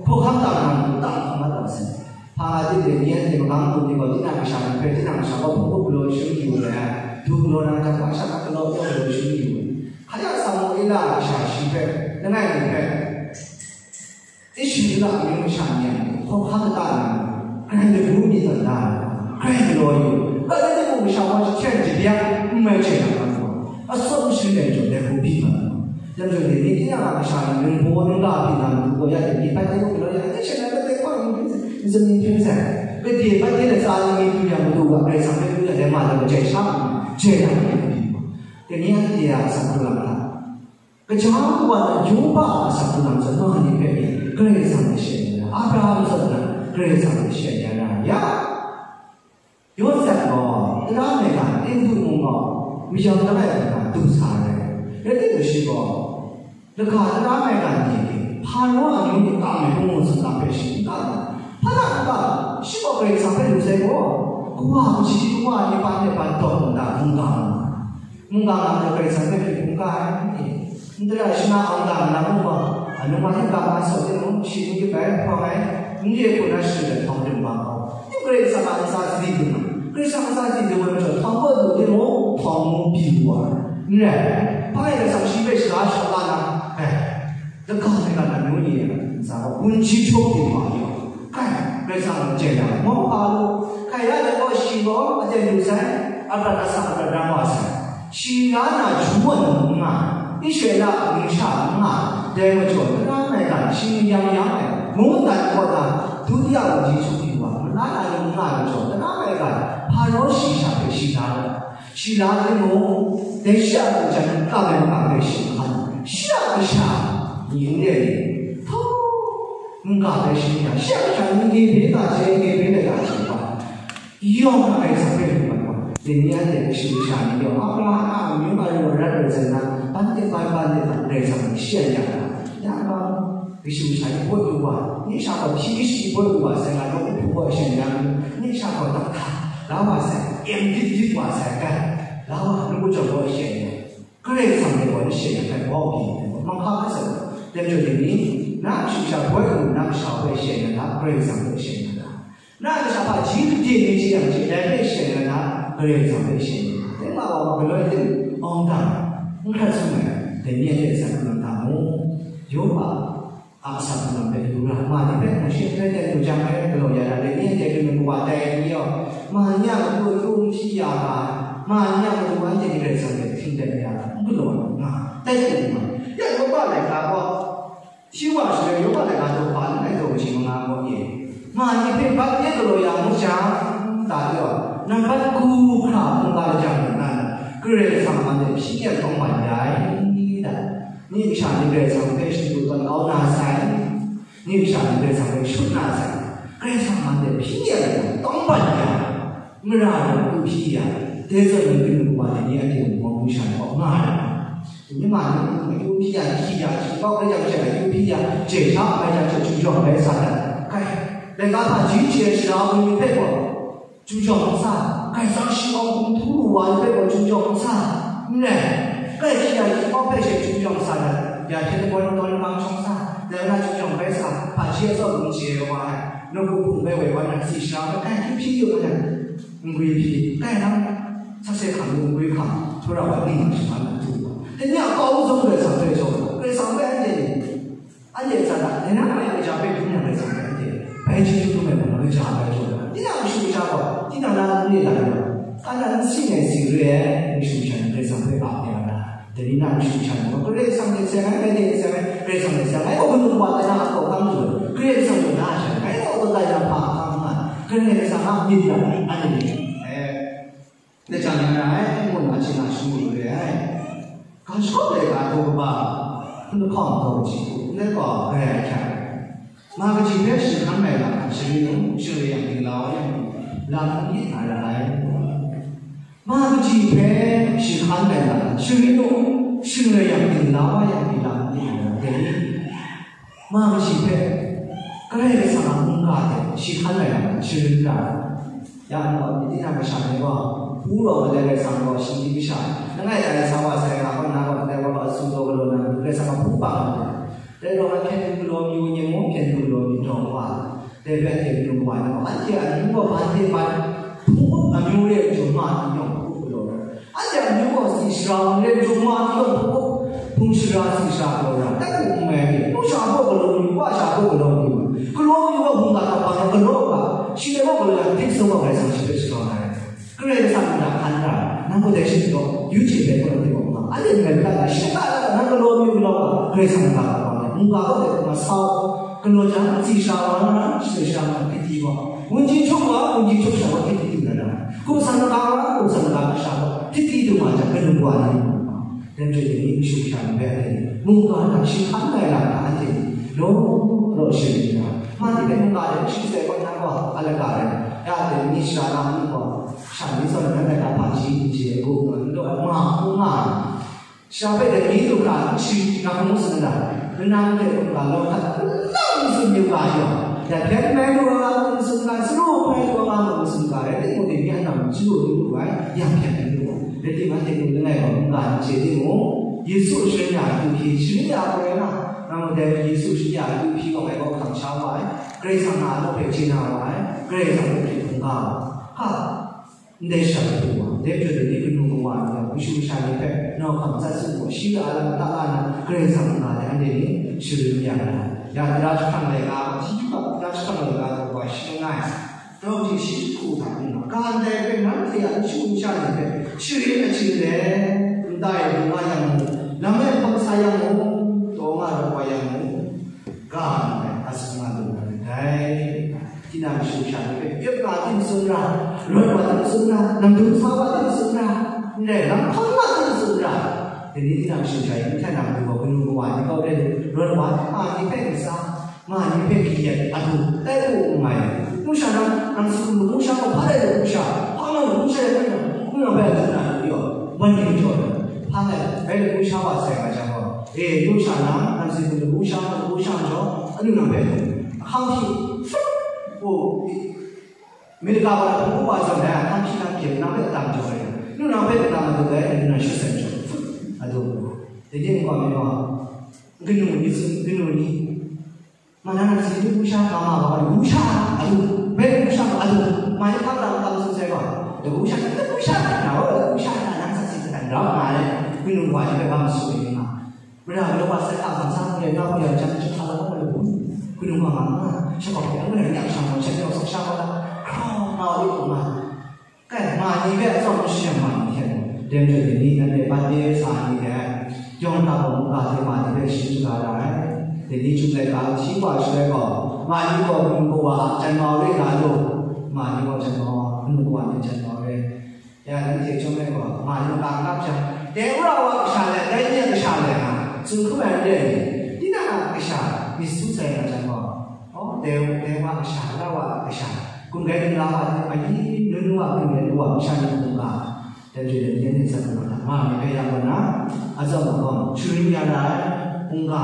hkawhkam ta na matu, ta hkam mat wa sai. Hpa nga tip de ni, anhte magam hkum ni gaw, tinang kasha ni hpe, tinang kasha gaw, hpung hkup galaw shun yu ai, du galaw na, jang hpa sha hta galaw, galaw shun yu ai. Hkare a Samuela a kasha shi hpe, langai mi hpe, Israela amyu masha ni a hkawhkam kata na, grai lagu mi tawn da ai, grai galaw yu, grai lagu masha wa jahten jabyak n mai chye na nga, atsawm mashin dai jaw dai hku byi nga, yang jaw dai ni, tinang a kasha ni nang baw nang ga byi na matu gaw, ya dai ni bai dai gaw galaw ya, dai she na bai dai gaw ni hpring sai, ni zamin hpring sai, bai dai bai dai na tsa ni mi hpring yang matu ga, Karai Kasang hpe hpring ya dai ma dai gaw jai sha, jai na ni byi nga. Dai ni anhte a asak hkrung lam hta, Kaja kawa na Yoba a asak hkrung lam zawn, ma ni hpe Karai Kasang hte she ai, Abraham zawn na Karai Kasang hte she ai, ya. Yawsep gaw tara maigan Egutu mung gaw mayam langai nna du sa ai. Rai timung, shi gaw laga tara maigan ni, Hparaw amyu ni kam ai hpung mung sumla hpe shi n kam ai. Hpa na n kam? Shi gaw Karai Kasang hpe lu sai gaw, kawa kaji, kawa ni pa hte ban dawp nna mungga nga ai. Mungga nga majaw Karai Kasang hpe hkrit hkungga ai, n dara shana ang ga nna mung gaw, anung wa hte ga nga saw timung, shi n yu bai, hpawng ai, n re hku na shadu dat htawng rim wa gaw, ning Karai Kasang a ntsa sadi dum ai, Karai Kasang a ntsa sadi dum ai majaw htawng kaw du timung, htawng mu byi wa ai, n rai, hpa rai Karai Kasang shi hpe shaga shaw la na, ai, Laga hte ga na nu ni a ntsa gaw, gun ji htup yu wa yaw, kai, Karai Kasang gaw jai yang, mawhpa lu, kai ya let gaw, shi gaw aten lu sai, aprat asak aprat ram wa sai. Shi nga na ju wa nu n nga, Israela a numsha n nga, dai majaw, tara maigan shi mayam yang ai, mungdan kaw na, dutiya gun ji htup yu wa, mala na nu n nga ai majaw, tara maigan, Hparaw shi sha hpe shi da ai. Shi la timung, dai shi a mung jan kap ai makam hpe shi hkan, shi a kasha ni n re ai, htaw, mungga hpe shi n ya, shi a kasha ni gye hpe ga hte, gye hpe ga hte wa, yawng ai Karai Kasang hpe lu mat wa. Dai ni anhte kashu kasha ni yawng, Abraham a amyu a rai wa rat rai zawn na, ban de ban, ban de ban Karai Kasang hpe shi a ya na, ya ga, Kashu kasha ni baw du wa, nye sha gaw hpyi kashi baw du wa sai, nga nawku hpu gaw shen yang, nye sha gaw dakhta la wa sai, em dit dit wa sai, kai, la wa, nawku jawng gaw shen yang, Karai Kasang hte gaw ni shen yang, kai baw byin ai, manghka hpe sai gaw, dai majaw dai ni, na kashu kasha baw du, na kasha hpe shen yang da, Karai Kasang hpe shen yang da. Na kasha hpaji kade ni chye yang chye, dai hpe shen ai na, Karai Kasang hpe shen ai na, dai ma wa ma galoi tim, awng dang, n hkrat sung ai, dai ni a hte san hkrum na mu. Yoba a asak hkrum hpe yu ra, ma ni hpe mung shi hpe teng du jang ai, galaw ya ra, dai ni a hte hkrum ai kawa tai ai ni yawng, ma ni a matu n hpyi ya ga ai, ma ni a matu anhte ni Karai Kasang hte htingdai ya ga, n galaw ai nga, tai hkrum ai. Ya Yoba laika gaw, Shi wa shaloi, Yoba laika daw hpa langai daw kaji manga gaw e, ma ni hpe bat ye galaw ya mu jang, ta gaw, nambat ku hkra hkungga lajang lu nna, Karai Kasang man de hpyi e tawng ban ya ai, ta. Ni kasha ni Karai Kasang hpe shadu tawn kau na sai, ni kasha ni Karai Kasang hpe shut na sai, Karai Kasang man de hpyi e tawng ban ya ai. Mara gaw akyu hpyi ya, dai zawn na kanu wa ni anhte mung gaw sha ni kaw nga ai. Myi ma ni mung akyu hpyi ya, hkyi ya, hkyi kau rai yang hte akyu hpyi ya, je sha bai jang hte chyu jawng bai sa dat. Kai, laika hta ji chye ai sara wunmi hpe gaw chyu jawng sa, kai tsang shi awng hkum htu lu wa ni hpe gaw chyu jawng sa, n rai, kai hkyi ya, hkyi kau hpe she chyu jawng sa dat, ya hte lagawn lagawn lamang shawng sa, dai na chyu jawng bai sa, hpaji atsawm n chye wa ai, nawku hpung bai woi wa na, si sara hpe kai hkyi hpyi yu ai. N gwi hpyi, kai nang, sakse hkam lu, n gwi hkam, htura wa ning shaman na du wa. Dai ni a kau zong Karai Kasang hpe jaw na, Karai Kasang hpe anhte ni, anhte tsa na, dai na mai kaja hpe dum yang Karai Kasang hpe anhte, bai chyeju dum ai mung na kaja bai jaw na. Tinang kashu kasha gaw, tinang na n re la ai wa, ka na n sing ai sing re ai, kashu kasha ni Karai Kasang hpe ap ya na. Dai ni na kashu kasha ni gaw, Karai Kasang hte seng ai, ngai hte seng ai, Karai Kasang hte seng ai, gaw, kanu wa tai na a kau kang lu, Karai Kasang gaw na a sha, ngai gaw, gaw tai na hpa a kang nga, Karai Kasang a myit ya, anhte ni, eh, lajang ya na ai, ngu nna, hpyi na shangu lu re ai. Ga shawp laika daw kaba, n lahkawng daw kaji, ndai gaw, grai ai hkya. Ma kaji hpe shi hkan mai lam, shingri nu, shingre yang dingla wa yang, lam n myit nga ra ai. Ma kaji hpe shi hkan mai lam, shingri nu, shingre yang dingla wa yang, lam n myit nga ra ai. Ma kaji hpe Karai Kasang a mungga hte shi hkan rai na, shi rin ra. Ya, nna, myit na masha ni gaw, hpu rawng ai Karai Kasang gaw shi di masha, langai tai sa wa sai nga gaw, na gaw, ndai gaw, su gaw galaw na, Karai Kasang a hpu bang ai. Dai rawng ai, hpyen du galaw mi wu nyeng mung, hpyen du galaw mi dawng wa. Dai bai hte mung wa na, anhte a mung gaw, ban hte ban, hpu up amyu re, jum ma ni yawng hpu up galaw ra. Anhte a mung gaw, si shara hpung re, jum ma ni yawng hpu up, hpung shara, si shara galaw ra. Dai hku n mai ni, nu sha hpaw galaw mi, wa sha hpaw galaw mi, galaw mi gaw hpung ga hta bang ai galaw ga, shi dai gaw galaw ya, hpyen sung gaw Karai Kasang shi hpe sharawng ai. Karai Kasang nta hkan ra, nang gaw dai shi gaw, yu hte bai gaw, dai gaw, anhte n rai ga, shi ga, nang galaw mi galaw ga, Karai Kasang nta hkan ra, mungga gaw dai gaw, masau, galaw jang, si shara wa na, shi shara wa, hpiti gaw, wunji hkrum wa, wunji hkrum sha wa, hpiti du na ra, hkum san ga wa, hkum san ga sha wa, hpiti du ma jang, kanu wa na, Dai majaw dai ni kashu kasha ni hpe anhte mungga hta shi hkan ai lam hta anhte law law sharin nna, ma ni hpe mungga hte shi sai gaw na gaw a lata rai, ya dai ni shara na mung gaw, sha ni zawn nan dai na hpa shi n chye ai, gu nna n daw ai, ma hku nga ai. Shara hpe dai ni lu hkra shi na hkrum tsun ai, lanang hte mungga law hkra lang tsun yu ga yaw, ya hpyen mai lu ai, tsun ga, saru mai lu ai, tsun ga, rai timung, dai ni a nang chyu lu lu ai, ya hpyen mai lu ai. Rai timung, anhte nu langai gaw mungga n chye timung, Yesu sharin ya akyu hpyi, sharin ya gaw rai na, nang matai Yesu sharin ya akyu hpyi gaw ngai gaw hkam sha wa ai, Karai Kasang a law hpe chye na wa ai, Karai Kasang hpe hkrit hkungga wa ai. Ka, ndai shara hpu wa, dai majaw dai ni kanu kawa ni gaw, kashu kasha ni hpe nawhkam tsat tsun gaw, shi a lam ta la na, Karai Kasang a nga ai, anhte ni sharin ya na ai. Ya, tara jahprang laika, hti yu ga, tara jahprang laika gaw, wa shi langai. Daw hte shi hku hta n nga, ga ndai hpe nanhte a n shu n sha ni hpe sharin achyin let, nta e lu nga yang mung, lam e hpang sa yang mung, taw nga rawt wa yang mung, ga ndai a tsun nga lu na rin dai. Tinang shu sha ni hpe, yawt wa tim tsun ra, rawt wa tim tsun ra, namdum sa wa tim tsun ra, ndai lam hpang wa tim tsun ra. Dai ni tinang shu sha ni hpe, nang lu gaw kanu kawa ni kau re, rawt wa tim ma ni hpe n sa, ma ni hpe hkri ai adu tai hku n mai. Ngu sha na, nang si hkum lu ngu sha gaw, hpa rai lu ngu sha, hpa nga lu ngu sha rai ngu, ngu na bai lu na lu yaw, wan ning jaw na, hpa ngai bai lu ngu sha wa sai nga jang gaw, e, ngu sha na, nang si hkum lu ngu sha, ngu sha jaw, anu nang bai lu, ahkang hpyi, hput, u, America wa na hpung wa zawn dai, ahkang hpyi na hpyi, nang bai tam jaw rai, nu nang bai tam adu dai, nu na shi sai jaw, hput, adu, dai ni nkau mi gaw, kanu ni, kanu ni, Ma na na si lu sha ka ma ga, lu sha a lu, bai lu sha a lu, ma ni hkang lam tam tsun sai ga, da lu sha, da lu sha na, da lu sha na, nang sa si ka dan rau nga le, kanu wa ji bai bang su ni nga. Mara mara wa sai ka bang sa ku ya, ka ku ya, jang jang ka la ka lu. Kanu wa ma nga, sha ka ya, mara nya sha ma, sha ya sok sha ma la, kra ma lu ma. Kai, ma ni hpe atsawm n shayang ma ni hte mung, dai majaw dai ni nanhte ban de sa ai ni hte, yawng hta gaw mungga hte ma ni hpe sharin shaga ra ai. Dai ni Jun laika hti wa shaloi gaw, ma ni gaw kanu kawa a janmau re nga lu, ma ni gaw janmau, kanu kawa hte janmau re. Ya, nanhte chyawm ai gaw, ma ni makam kap jang, dai wora wa kasha le, dai ni a kasha le nga, tsun hkrum ai n re ai ni, tinang a kasha myit su sai nga jang gaw, Aw, dai, dai wa kasha, la wa kasha, kum gai kum la wa, a yi, nu nu wa, kum gai nu wa, masha ni hkungga, dai re ai ni, ni tsang na, ma ni hpe ya wa na, a tsawm gaw, sharin ya na ai, hkungga,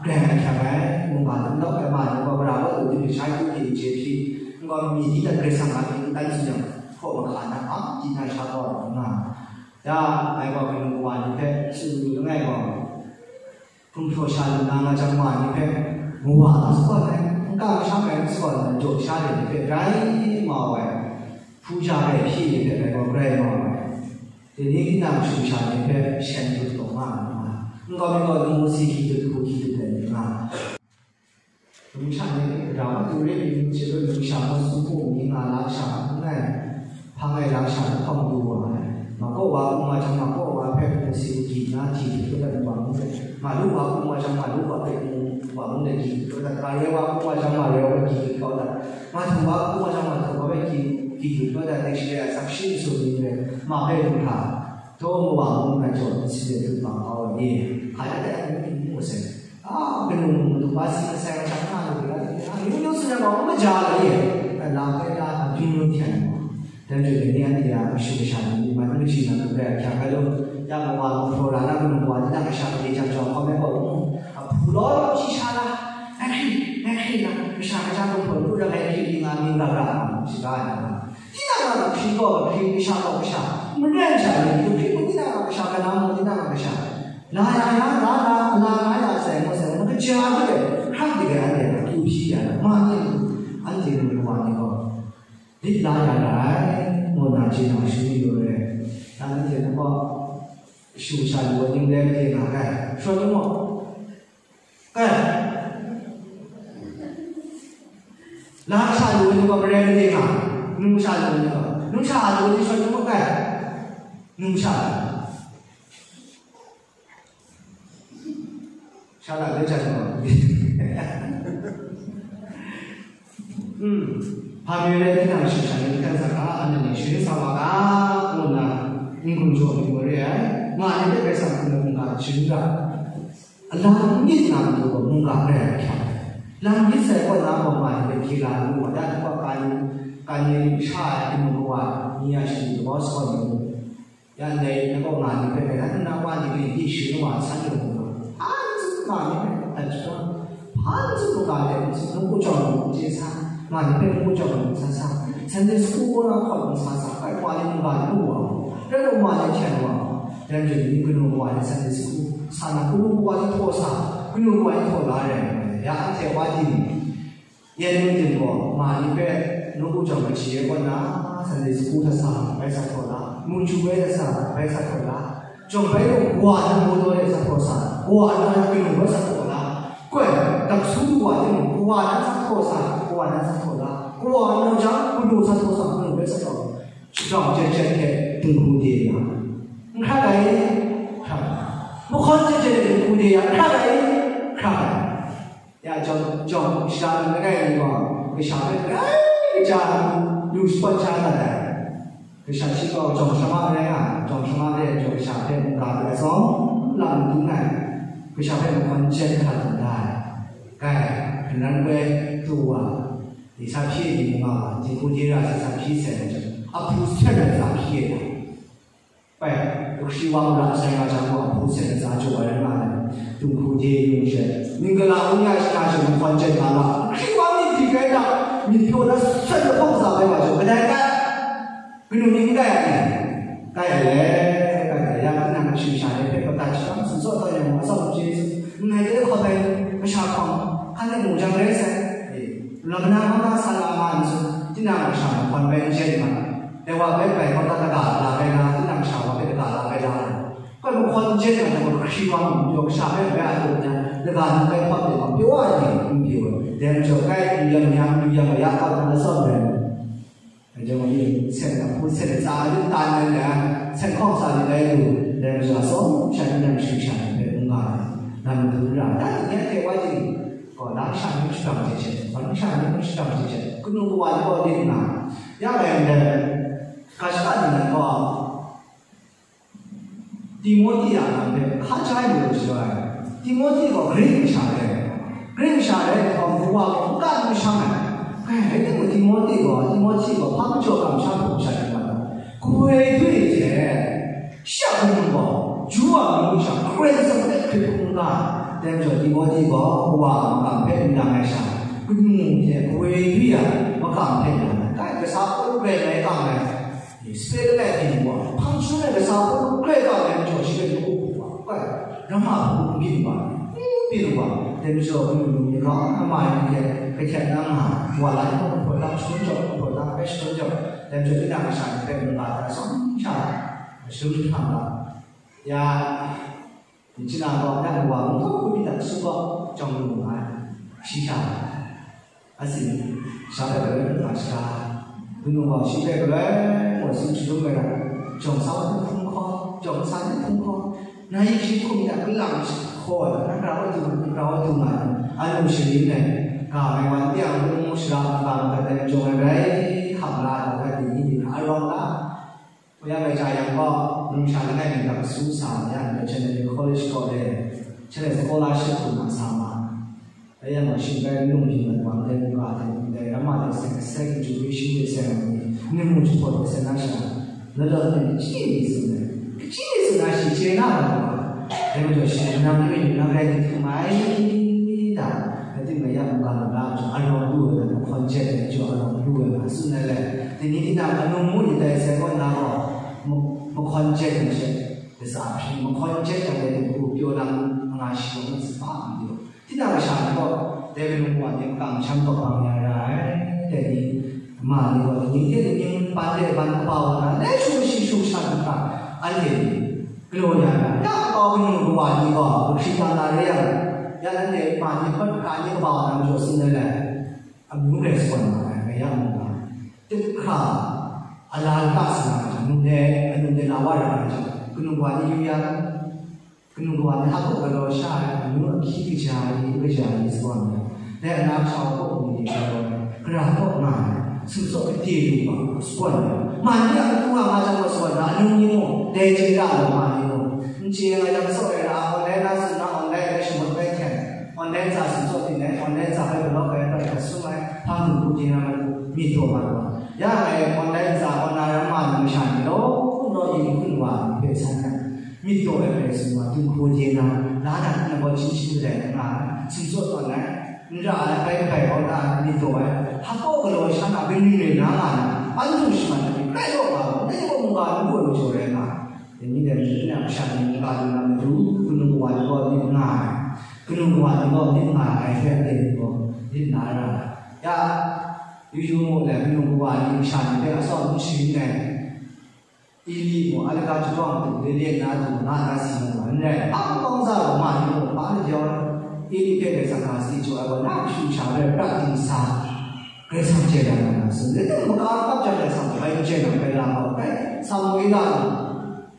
grai ai hkyang ai, hkungga, lam nau ai ma ni gaw, mara wa lu di, sha yu hpyi, je hpyi, n gaw, mi di dan grai sang na hpyi, n dan tsun yang, hkaw mahka na, a, di na sha gaw, nga, ya, ngai gaw, kanu kawa ni hpe, tsun lu langai gaw, Hkum hpraw sha lu na nga jang, ma ni hpe, mawa a sagawn ai, n ka masha ai sagawn ai, jaw sha de ni hpe rai mau ai, hpu ja ai hpyi ni hpe rai mau, rai mau ai. Dai ni tinang shu sha ni hpe shan dut taw nga ai, n gaw mi gaw, ngu si hkyi dut, hku hkyi dut ai ni nga ai. Numsha ni, Madu re myit hte rau numsha gaw, sumpu myit nga lam sha n rai, hpa ngai lam sha lahkawng du wa ai. Makaw wa hpung wa jang, makaw wa hpe hpung si gyi na, gyi hkrit kau dat ai wa ngu let, Malu wa hpung wa jang, Malu wa hpe hpung wa ngu let gyi hkrit kau dat, Maroi wa hpung wa jang, Maroi wa hpe gyi hkrit kau dat, Mahtu wa hpung wa jang, Mahtu wa hpe gyi, gyi hkrit kau dat, dai shi re ai sakshi nsu ni hpe ma hpe lu hkra, daw mawa ngu na jaw nsi de dut ma kau ai ni, hpa dat ai ngu, ngu sai. A, kanu madu wa si masai wa hta na lu la, a, yu yu si na gaw, n maja la ye, a, la kai la, a, yu yu hkyen gaw. Dan jut ni anhte a, mashu masha ni, ma, n kaji na lu rai, a, hkyak ai lu, ya, ma wa, ma hpraw ra na, kanu wa, ni na kasha, ni jang jawng, hkawm ai gaw, a, hpu law law shi sha la, ai hkri, ai hkri, Kasha kasha kumhpaw lu ra ai hkri nga mi ga ga nga mu shaga ai nga. Tinang a hkri gaw hkri, kasha gaw kasha, maren sha ni hkri mu tinang a kasha, kanang mu tinang a kasha. La ya ya, la la, la la ya sai, mu sai, mu kaja hte, hkrak de ai anhte, akyu hpyi ya, ma ni, anhte mu wa ni gaw, lit la ya ra ai, ngu na chye na, shu ni lu ai. Dan anhte na gaw, shu sha lu ai ning rai made nga ai. Shawt lu mu? Kai. La sha lu ai ni gaw maren made nga, nu sha lu ai ni gaw, nu sha lu ai ni shawt lu mu? Kai. Nu sha. Sha la le cha ni gaw. Hmm. Hpa mi rai tinang shu sha ni hkrat sa ga, anhte ni sharin sa wa ga, ngu nna, n-gun jaw ai ni gaw re ai. Nga ni hpe Karai Kasang hpung ai mungga sharin ga. Alam myit na matu gaw mungga rai ai hkyak. Lam myit sai kaw na gaw nga ni hpe hkye la lu wa, dan gaw kan, kan ni sha ai hkye mu kawa ni a shani gaw sa gaw ni. Ya ndai na gaw nga ni hpe, na nna wa ni hpe di shi wa san lu mu ga. Hpa n tsun nga ni hpe, a chyawm, hpa n tsun mu ga le, n tsun, n ku chyawm lu, je sa, nga ni hpe n ku chyawm lu, sa sa. Sunday school gaw na hkawt n sa sa, kai wa ni mungga lu wa, rai wa ma ni hkyen wa, rai rai ni kanu wa ni Sunday school, sa na kanu wa ni htaw sa, kanu wa ni htaw la rai, ya anhte wa di ni. Yan Mung Tim gaw ma ni hpe nawku jawng ai hti e kaw nna, Sunday school hta sa bai sa htaw la, munju bai hta sa bai sa htaw la, jawng bai gaw kawa na motor e sa htaw sa, kawa na kanu bai sa htaw la, koi, daksu du wa timung, kawa na sa htaw sa, kawa na sa htaw la, kawa na jang kanu sa htaw sa, kanu bai sa htaw la, shadawng jep jep hte dinghku de ya, n hkrat ai, hkrat ai. Mahkawn jep jep hte dinghku de ya, n hkrat ai, hkrat ai. Ya, jawng, jawng shada lu langai mi gaw, kasha hpe grai kaja lu shapat sha dat ai. Kasha shi gaw jawng shama rai nga, jawng shama rai ai jawng kasha hpe mungga lu ai tsawm, lam dun ai. Kasha hpe mahkawn jen hkra dun da ai. Kai, hkanan goi tu wa, ni sa hpyi ni mungga wa, dinghku de ra sa sa hpyi sai ai jawng, ahpu sat ai sa hpyi ai. Bai, hkri wa mara sai nga jang gaw, hpu seng ntsa jaw ai rai nga ai, dinghku de yung she, mingkala wun ya shana she mahkawn jen nga la, hkri wa myit hpyi rai na, myit pyaw na sat lahkawng sa bai wa jaw, kadai kai? Kanu ni n kai ai ni? Kai ai le, kai ai, ya tinang shing sha ni hpe kata chyawm, tsun tsawt tawn yang, atsawm chye, nngai de hkawt ai, masha hkawm, hkan e mung jang rai sai, e, lam na hkawm na sa la nga n tsun, tinang masha mahkawn bai n jen nga, dai wa bai bai hkawm na daga la bai na, tinang sha wa bai daga la bai la. Koi mahkawn n jen ai hta gaw, hkri wa mung, yawng sha hpe bai a taw nna, daga nang bai hpawt de ma, pyaw ai ni n pyaw ai. Dai majaw, kai, yu yang yang, yu yang ya, kau na tsawm rai. Dai majaw, yu sen na hpu sen tsa yu tan ai ni, sen hkawng sa ni rai lu, dai majaw, atsawm sha ni nang shing sha ni hpe n nga ai. Nang matu n ra, dan ni hte wa ting, gaw, nang sha ni shadang hte hte, nang sha ni shadang hte hte, kanu kawa ni gaw lit nga, ya rai ndai, ga shaka ni nan gaw, Timote a lam hpe hka ja yu ai shaloi, Timote gaw Grik masha rai. Grik masha rai nhtawm, kawa gaw n-ga n masham ai. Kai, rai timung, Timote gaw, Timote gaw hpa majaw kamsham hpung sha yu wa ta? Kawoi dwi hte, shi a hpung gaw, Ju a mung sha, Karai Kasang hpe hkrit hkungga ai. Dai majaw, Timote gaw kawa a makam hpe n dang ai sha, kanu hte kawoi dwi a makam hpe dang ai. Kai, kasa hpung rai ngai kam ai. Sape langai byin wa, hpang jahtum e kasa hpung grai ga ai majaw, shi hpe lung hku wa, kai, ramma hpung byin wa, n byin wa, dai majaw, kanu ni kau na ma ai ni hte, kahkyen na nga, wa la ai hpung hpaw lang, shangun jaw, hpaw lang, bai shangun jaw, dai majaw, tinang masha ni hpe mungga hta tsawm sha, mashun hkam ga, ya, Nchana gaw, nang wa mung hkawk hkrum myit dai, su gaw, jawng lu nga ai. Shi hta, asin, sha hpe galoi hkrum nga shaga, kanu gaw shi hpe galoi gaw tsun sharum ai rai, jawng sa wa hkrum hkaw, jawng sa ni hkrum hkaw, na yin shi hkrum myit dai, kalang shi hkaw ai, na grau wa du, grau wa du nga ai, anu sharin ai, ga mai wa n de yang, mung mung shara, ga madat ai, jawng ai rai, hkam la ai, ga di ni, arawng la, Hpa ya mai ja yang gaw, numsha langai mi hta su sa na ya, Missionary College kaw de, Missionary Scholarship hku na sa ma. Dai yang gaw, shingkai nlung hpyi mat wa ndai mungga hte, ndai ramma hte seng, seng, Jewish hte seng ai ni, ni mu jahpawt hte seng na sha, na lawt ni, kaji ni tsun ai, kaji ni tsun ai shi chye na lam gaw, dai majaw shi, nang ni, nang rai ni hkrum ai ta? Maya mungga lu na, a rawng lu ai, mahkawn jet ai, jaw a rawng lu ai, nga tsun ai le. Dai ni tinang anung mu ni dai sai kaw na gaw, ma-, mahkawn jet ai she, dai sa hpring, mahkawn jet ai dai ni hku pyaw na nga shi gaw, ngut sa hpa n di. Tinang masha ni gaw, dai anung wa ni makam sham kaw bang ya ra ai, dai ni ma ni gaw, dai ni hte dai ni ban de ban kaba wa na, dai shu shi shu sha du hkra, anhte ni, galaw ya na, ya kau kanu kawa ni gaw, Hkristu na re yang, ya nanhte ma ni hpawt hkra ni kaba na majaw tsun ai le, amyu rai swan nga ai, nga ya mu ga. Tit hkra, a la lata sa na jang, anung de, anung de la wa rai nga jang, kanu kawa ni yu ya, kanu kawa ni hpa galaw sha ai, amyu ahkyi kaja ni, kaja ni swan nga ai. Dai ana kasha hpaw ni galaw ai, gara hpaw nga ai, sumsawk kade lu wa, swan nga ai. Ma ni a kanu a nga jang wa swan na, anung ni mung, dai chye ra ai ma ni mung, n chye nga jang sawt ai ra, online na tsun na, online na shamut bai hten, online tsa sumsawk ting ai, online tsa bai block bai bai hta sung ai, hpang hpung hpung ting ai, myit taw mat wa. Ya ngai online tsa, online ram ma ni masha ni law, kun law yin kun wa, hpe san ai. Myit taw ai hpe sung wa, dinghku de na, la na, na gaw chyin chyin de na nga ai, sumsawk tawn ai, n ra ai, bai bai gaw na, myit taw ai, hpa galaw sha na, byin ring ring na nga na, an htung shaman na, bai law nga, dai gaw mungga n lu ai majaw rai nga ai. Dai ni dai majaw, tinang masha ni mungga lu na matu, kanu kawa ni gaw myit nga ai, kanu kawa ni gaw myit nga ai hte, dai ni gaw myit na ra ai. Ya, yu yu mu le, kanu kawa ni masha ni hpe atsawm n sharin ai. Eli mung, a lata chyawm du, Daniel na du, nga na si mu ai, n rai, a kawng za gaw ma ni mung, hpa na jau ai, Eli hpe Karai Kasang ga si jaw ai gaw, na kashu sha hpe prat dingsa, Karai Kasang chye dan na na tsun, dai mung maka kap jang Karai Kasang bai n chye na, bai la gaw, bai, Samuela mung,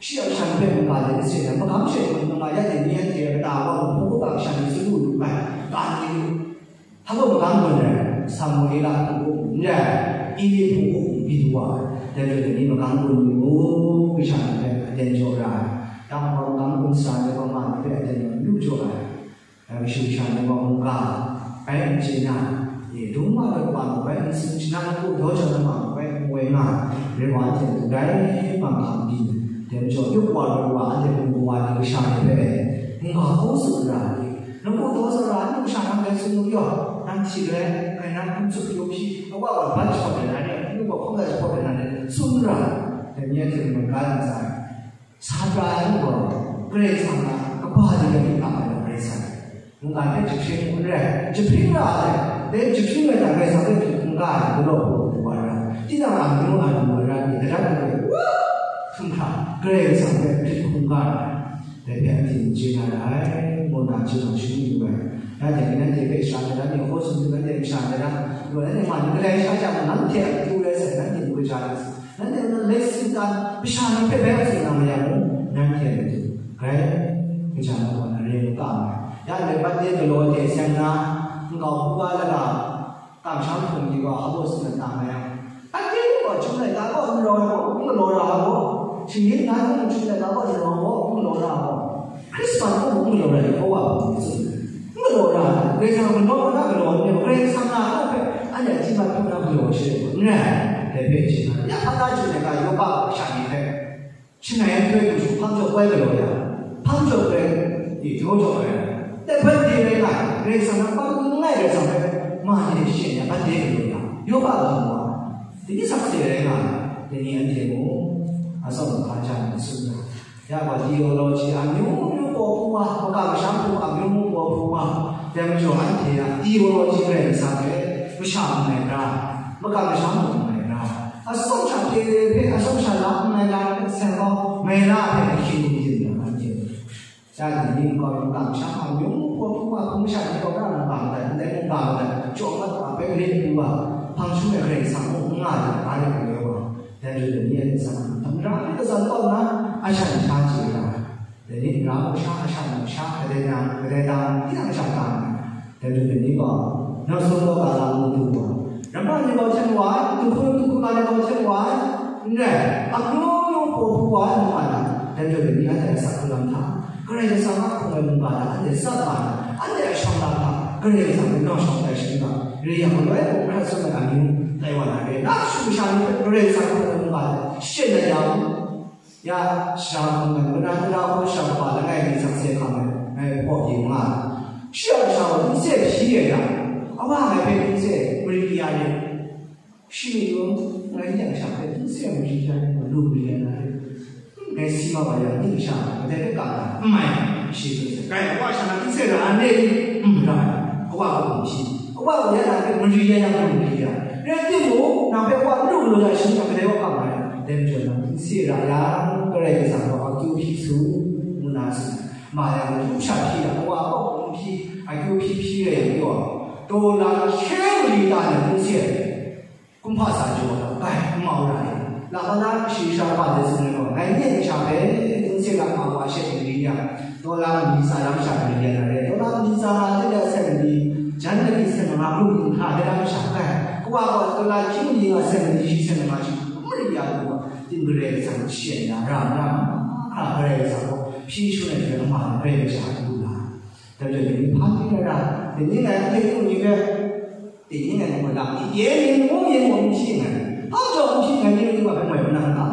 shi a shan hpe mungga de n se ai, magam she hkun mungga ya de ni anhte a kata gaw, hpung hkuk a kasha ni tsun lu lu ai, ga ni lu. Hpa gaw magam gun ai, Samuela hpung hkuk n rai, Eli hpung hkuk n byin wa ai, dai majaw dai ni magam gun lu u, kasha ni hpe aten jaw ra ai, dang gaw magam gun sa ai gaw ma ni hpe aten jaw lu jaw ai, dai kashu kasha ni gaw mungga bai n chye na, e, dung ma ai wa mung bai n tsun, shanan hku daw jau na ma mung bai n woi nga ai, rai wa anhte matu dai bang hkam byin ai, dai majaw yup wa rai wa anhte hpung hkuk wa ni kasha ni hpe mungga hkaw tsun ra ai. Nang gaw daw tsawra ai, nang sha nang dai tsun lu yaw, nang hti rai, kai nang hkum tsup pyaw hpyi, awa wa ban jahpawt ai na re, nang gaw hkawm lai jahpawt ai na re, tsun ra, dai ni a hte mung ga ntsa ai. Sa pra ai gaw, Karai Kasang a kaba de rai nga ai Karai Kasang. Mungga hpe jahpring n rai, jahpring ra ai, dai jahpring rai hta Karai Kasang hpe hpring hkungga ai, galaw hpaw du wa ra, tinang a amyu a lu a ra ni, adat ai, htum hkra, Karai Kasang hpe hpring hkungga ai. Dai hpe anhte n chye na ra ai, ngu na chye na shani lu ai. Nanhte ni nanhte hpe sha na ra, ni hkaw tsun lu nanhte masha na ra, lu nanhte ma ni galai sha jang, nanhte a pru rai sai, nanhte n kaja ai sai, nanhte na laisin tan, masha ni hpe bai a tsun na ma yang mung, nanhte a matu grai kaja na gaw na re u ga ai. Ya ndai ban de galaw de seng na, nkau hku ga laga, kamsham hkum ni gaw hpa baw tsun na ta ma yang, anhte gaw, Chyum laika gaw n rawng ai gaw, n galaw ra ai gaw, shinggyim na hte mung Chyum laika gaw n rawng gaw, n galaw ra ai gaw, Hkristan gaw n galaw ra ai gaw, wa gaw n tsun ai. N galaw ra ai, Karai Kasang galaw na galaw ai, Karai Kasang na gaw hpe, anhte a ji mat hpung na galaw ai she, n rai, dai hpe chye na, ya hpa na Chyum laika Yopa gaw kasha ni hpe, Shangai nhtoi hku shu hpang jaw koi galaw ya, hpang jaw koi, e, jaw jaw ai. Dai hpang de rai nga ai, Karai Kasang a hpang n ngai Karai Kasang hpe, ma ni hte she nya hpang de galaw ya, Yopa gaw wa, dai ni sakse rai nga ai, dai ni anhte mung, atsawm hpa jan n tsun ai. Ya gaw, theology amyu myu paw hpung wa, makam masham hpung amyu myu paw hpung wa, dai majaw anhte a theology Karai Kasang hpe, masha n ngai hkra, makam masham hpung n ngai hkra, Atsawm sha hte hpe atsawm sha la n ai lam hpe sai gaw, mai la hpe ahkying hkying yin na anhte. Sha ni nkau yu kamsham a, myung hpaw hpung a hpung sha ni gaw na mungga madat, ndai mungga madat, chyaw mat wa hpe gare pru wa, hpang hkying ai Karai Kasang mung n nga ai, ga rai galaw wa, dai rai ni anhte san hkam hkam ra ai, kazan kau nna, a sha ni sha chye ra ai. Dai ni nna, masha, masha, masha, kadai nang, kadai nang, tinang sha ka nna, dai ni, dai ni gaw, nang sung gaw ka la ngu du wa. Ramma ni gaw hten wa ai, dinghku, dinghku ga ni gaw hten wa ai, n rai, amyu myu paw hpu wa ai, ngu nga na, dai ni, dai ni anhte a asak hkrung lam hta, Karai Kasang a hpung ai mungga hta anhte tsap nga na, anhte a shawng lam hta, Karai Kasang hpe nau shawng tai sharin ga, re yang, galoi hkrat tsun ai amyu, tai wa na re, na shu masha ni hpe Karai Kasang hpung ai mungga hta, shachyen ai ya u. Ya, sha hkam ai, mada mada hkaw sha kaba langai mi sakse hkam ai, ngai hpaw yu nga ai. Shi a sha gaw n se hpyi ai yang, Awa ngai hpe n se mari ya ni, shi ni yawng ngai n yang sha hpe n se mari ya ni, lu mari ya na ri. Ngai si ma wa ya, ning sha, kadai hpe ka na, n mai, shi hpe se. Kai, awa sha na n se ra, a ne, n ra, awa hpe hpyi. Awa ya na hpe mari ya na, lu mari ya. Rai timung, nang hpe awa lu lu ya shi, nang kadai wa ka mai. Dai majaw nang n se ra ya, Karai Kasang gaw akyu hpyi su, ngu na tsun. Ma yang, lu sha hpyi ya, awa gaw n hpyi, akyu hpyi hpyi rai yang pyaw. Taw la na she mali ta na n se ai. Kumhpa sa jaw ai, bai, n mau ra ai. La ba la shi sha ba de tsun ai gaw, ngai nye sha hpe, n se la ma wa she mali ya. Taw la mali sa lam sha mali ya na re. Taw la mali sa na de la se mali, jan de se ma lu lu hta de la sha kai. Kawa gaw taw la hkying mali nga se mali shi se ma shi, mali ya lu wa. Tin gare sa shi ya ra na. Hkra gare sa ko, shi shu na je ma gare sa lu la. Dai majaw, dai ni hpa ni rai ra, dai ni ngai hpe hkye hkye ni hpe, dai ni ngai hpe lam hkye hkye ni, ngu ni, ngu ni hpyi ngai. Hpa jaw n hpyi ngai, ni ni wa hpe moi nang ta.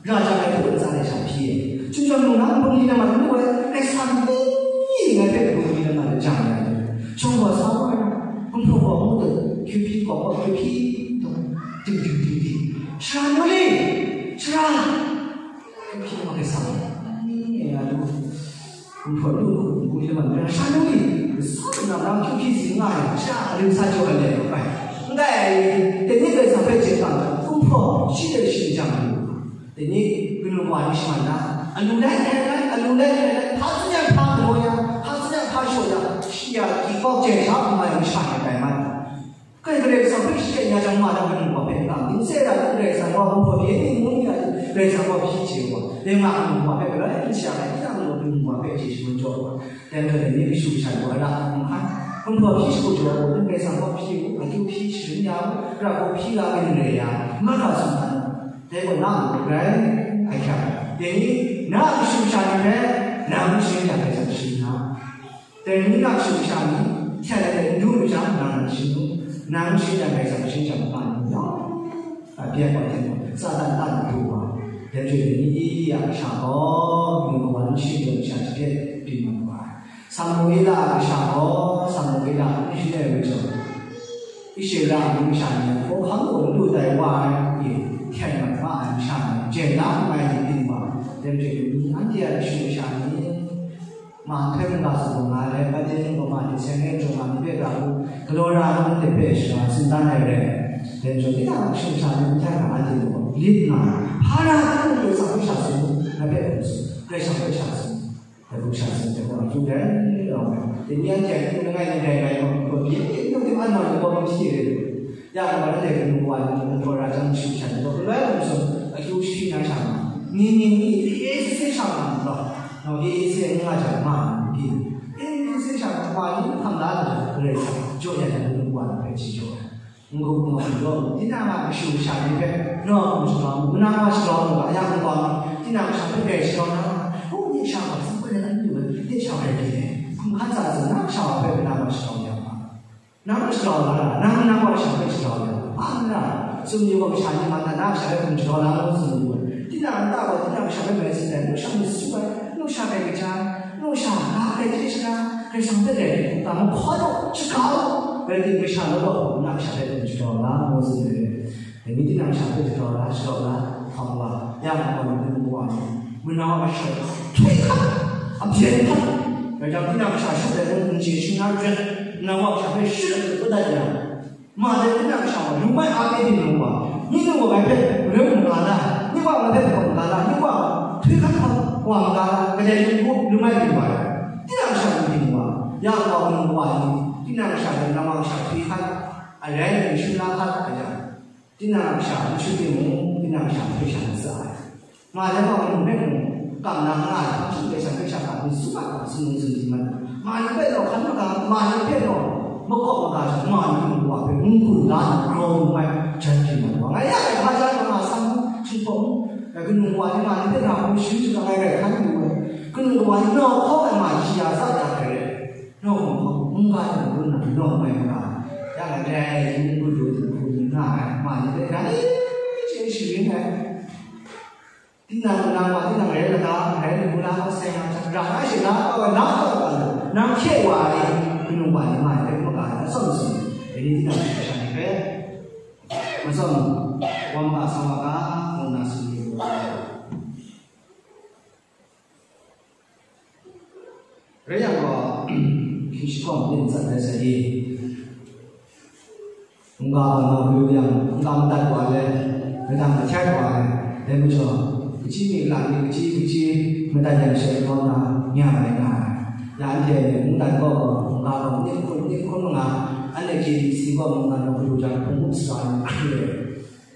Ra jang ngai hpe ntsa de sha hpyi. Chyu jang nung na, nbung ni na ma ni wai, ngai sa ni, ngai hpe nbung ni na ma de jang ngai. Shawng wa sa wa na, kung hpaw hpaw ngu de, hkyu hpyi hpaw hpaw hkyu hpyi, dum, dum, dum, dum, dum. Shara nu li, shara. Hkyu hpyi hpaw hkye sa. Ni, ngai lu. Kumhpaw lu, kumhpaw lu, sha nu ni, sa na na kyu hpyi si nga ai, sha ring sa jaw ai le, bai. Ndai, dai ni Karai Kasang hpe chye hkam, kumhpaw shi de shi jang lu. Dai ni, kanu wa ni shi man na, alu lai hkrai lai, alu lai hkrai lai, hpa tsun yang hpa galaw ya, hpa tsun yang hpa shaw ya, shi ya, kyi kawk jai sha, kuma yang sha ai bai man. Kai Karai Kasang hpe shaten ya jang, ma na kanu wa hpe n kam, n se ra, Karai Kasang wa kumhpaw pyi ni ngu ni a, Karai Kasang wa hpyi chye wa, dai nga kanu wa hpe galoi n sha ai, tinang gaw kanu wa hpe chye shagun jaw wa, dai majaw dai ni kashu kasha gaw a ra hkrum hkan, kumhpaw hpyi shagun jaw wa, Karai Kasang wa hpyi u, akyu hpyi sharin ya u, ra gaw hpyi la ai n rai ya, ma ga tsun hkan, dai gaw na gaw grai ai hkyak, dai ni na kashu kasha ni hpe, nang sharin ya, Karai Kasang sharin ya. Dai ni na kashu kasha ni, hten ai hte n du lu jang, nang na shing u, nang shing yang Karai Kasang shing jang ma ni yawng, a byak wa hte mung, Satan a ntu wa, dai hte ni Eli a kasha gaw, kanu kawa n shing ai masha shi hte byin mat wa ai. Samuela a kasha gaw, Samuela n shing ai majaw, Israela a mung masha ni, hkawhkam gaw n lu tai wa ai, hten mat nga ai masha ni, jen na n mai ni byin wa, dai hte ni anhte a kashu kasha ni, Ma hpe mungga tsun gaw nga ai, Babilon mung gaw ma hte seng e jaw nga myit hpe ga hku, galaw ra ai hku ndai hpe shara tsun dan ai re. Dai majaw, tinang a kashu kasha ni n htan ga, anhte gaw lit nga ai. Hpa na hku Karai Kasang hpe sha tsun mu, ngai hpe hkum tsun, Karai Kasang hpe sha tsun, dai hku sha tsun, dai hku akyu dai, rau ai. Dai ni anhte a akyu langai ni dai rai gaw, gaw byin byin nu tim an nau ni gaw hkum hti re lu. Ya gaw, anhte kanu wa ni mung gaw ra jang, kashu kasha ni gaw, galoi hkum tsun, akyu shi na sha nga, ni ni ni, e e se se sha nga mu gaw, Nau e e se n nga jang, ma ni n byin. E e se sha, ma ni n hkam la ai, Karai Kasang jaw ya jang, ngu wa na hpe chye jaw ai. N-gup ngu hkam law, tinang a kashu kasha ni hpe, nau hkum shaga mu, nang wa shaga mu ga, ya hkum wa mu, tinang kasha hpe grai shaga na, hku nye sha wa, hkum hkan na n lu ai, nye sha wa rai byin ai, hkum hkan sa ai, nang sha wa hpe, nang wa shaga ya ma. Nang shagrau la ra, nang nang wa sha hpe shagrau la ra, hpa n ra, tsun yu gaw, masha ni ma na, na sha hpe hkum shagrau la ngu tsun yu ai. Tinang nta gaw, tinang sha hpe mai tsun ai, nu sha myit su ai, nu sha grai kaja ai, nu sha ga grai hte shana, Karai Kasang hpe grai hte hkungga mahkaw law, shaga law, rai timung, masha law law, na sha hpe hkum shagrau la ngu tsun ai. Dai ni tinang sha hpe shagrau la, shagrau la, hkam wa, ya ma gaw, ni hkum wa ni, manang a masha, htoi hkat, a byen hkat, rai jang, tinang sha shut ai hpe n chye shing na ret, manang a masha hpe shut ai hpe kau dat ya. Ma dai tinang sha gaw, lung mai a kye byin lu wa, ni nu gaw ngai hpe rai maga la, ni wa ngai hpe hkawm maga la, ni wa htoi hkat hkawm wa maga la, kadai lung hku lung mai byin wa ai. Tinang sha n byin wa, ya gaw, manang wa ni, tinang sha gaw, manang a masha htoi hkat, a rai, n shun la hkat, a yang. Tinang a masha n shut timung, tinang a masha hpe sha n tsa ai. Nga ai wa mung, mung, kam na nga ai, hpa shing hpe sha hpe sha hpa myit su mat ga, sumsing sumsing mat ga. Ma ni hpe naw hkan maga, ma ni hpe naw makawp maga sha, ma ni mung wa hpe ngu hku la na grau lu ai jan hpyi mat wa. Ngai ya ai hpa jan ma nga, sang hku, htinghpaw hku, kanu wa ni ma ni hpe na hku sharin shaga ai rai hkan lu ai. Kanu wa ni naw hkawk ai ma hkyi ya sa ya hkrai rai. Naw hkawk hkawk mungga hte mung na nawng mai nga ai, ya nga dai ai, yu n gun lu ai dinghku ni nga ai, ma ni hpe rai chye sharin ai. Tinang nang wa, tinang rai lata, rai lu la, sai nga hta, ra ai she, la kau ai, la kau ai, nang hkye wa ai, kanu wa ni ma ai hpe maga ai, atsawm tsun. Ni tinang shayi sha ni hpe, matsawm, wa ma ga, sa wa ga, ngu nna tsun yu ai. Rai yang gaw, hkying shingkawm ning tsat ai sai i, mungga gaw nga hkru yang, mungga madat wa ai, madang mahkyak wa ai, dai majaw, kaji mi la ni, kaji, kaji madat yang she kaw na, nya ai nga ai. Ya anhte mungdan gaw, mungga gaw ning hkun, ning hkun nga, anhte K B C gaw mungdan gaw hkru jang, hpung hkru sara ni hkru ai.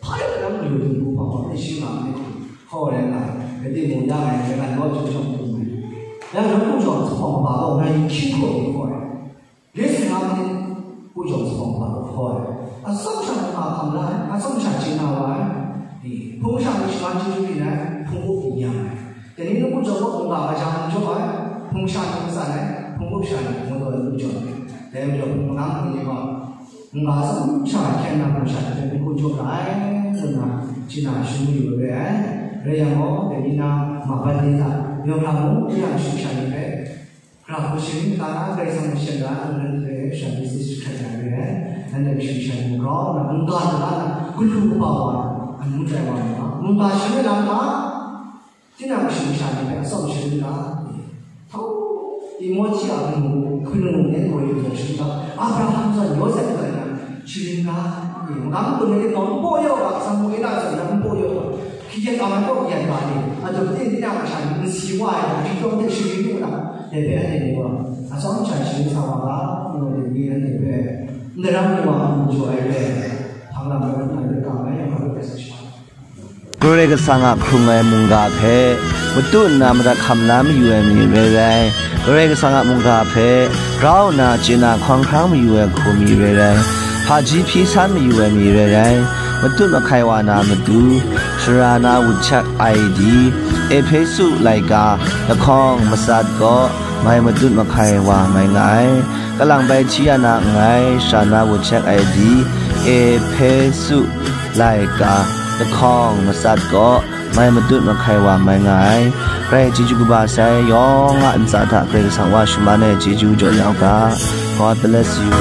Hpa yu na mung, yu hpung hpung hpang hpang, shi nga ai hku hkaw ai nga, rai timung, ya ngai, ngai ngan gaw chyum chyum hpung ai. Ya ngai hku jawng sa hpawng hpa gaw, ngai hkying hkaw hkaw ai. Rai sa nga, hku jawng sa hpawng hpa gaw hkaw ai. Atsawm sha hpung hpa hkam la ai, atsawm sha chye na wa ai. Hpung sha ni shaman chyeju byin ai, hpung up ni yang ai. Dai ni hku jawng gaw, hpung ga gaja n jaw ai, hpung sha ni matsan ai, hpung up sha ni madaw n jaw ai. Dai majaw, hpung manang hpung ni gaw, Nga tsawm sha hkyen na hpung sha ni hpe n hku jaw ra ai, ngu nna, chye na shani yu ai re ai. Rai yang gaw, dai ni na, ma ban ni hta, yawng hkra mung, ya yang shani sha ni hpe, hkra hku sharin kata na, Karai Kasang hpe sha na, nang hpe sha ni si jahkrat ya re ai. Nanhte shani sha ni grau nna, n-ga n-ga na, galu kaba wa, anu tai wa nna, mungga sharin lam hta, Tinang shani sha ni hpe atsawm sharin ga, hkau, Timohti a hpung hpung, hpung hpung nen gaw yu tawn sharin ga, Abraham zawn, Yawsep zawn na, sharin ga, magam kun ai tinggaw n paw yaw ga, Samuela zawn na n paw yaw ga, hkayat ga, n paw hkayat ga ni, a dum ting tinang a sha ni n si wa ai ga, hpyi tawn hte sharin lu na, dai hpe anhte ni gaw, atsawm sha sharin sa wa ga, ngu ai ni anhte hpe, n daram lu wa, n jaw ai hpe, hpang lam rai nna, rai ga mai, yawng hkra rai sa sha. Karai Kasang a hkrung ai mungga hpe matu nna madat hkam la mayu ai mi rai rai, Karai Kasang a mungga hpe grau nna chye na hkawng hkrang mayu ai hku mi rai rai, hpaji hpyi san mayu ai mi rai rai, matut mahkai wa na matu, sara na wut shat ai di, Ehpesu laika lahkawng matsat gaw mai matut mahkai wa mai nga ai. Kalang bai hti ya na nngai, sara na wut shat ai di, Ehpesu laika lahkawng matsat gaw mai matut mahkai wa mai nga ai. Karai chyeju kaba sai yawng a ntsa hta Karai Kasang wa shaman ai chyeju jaw ya u ga. God bless you.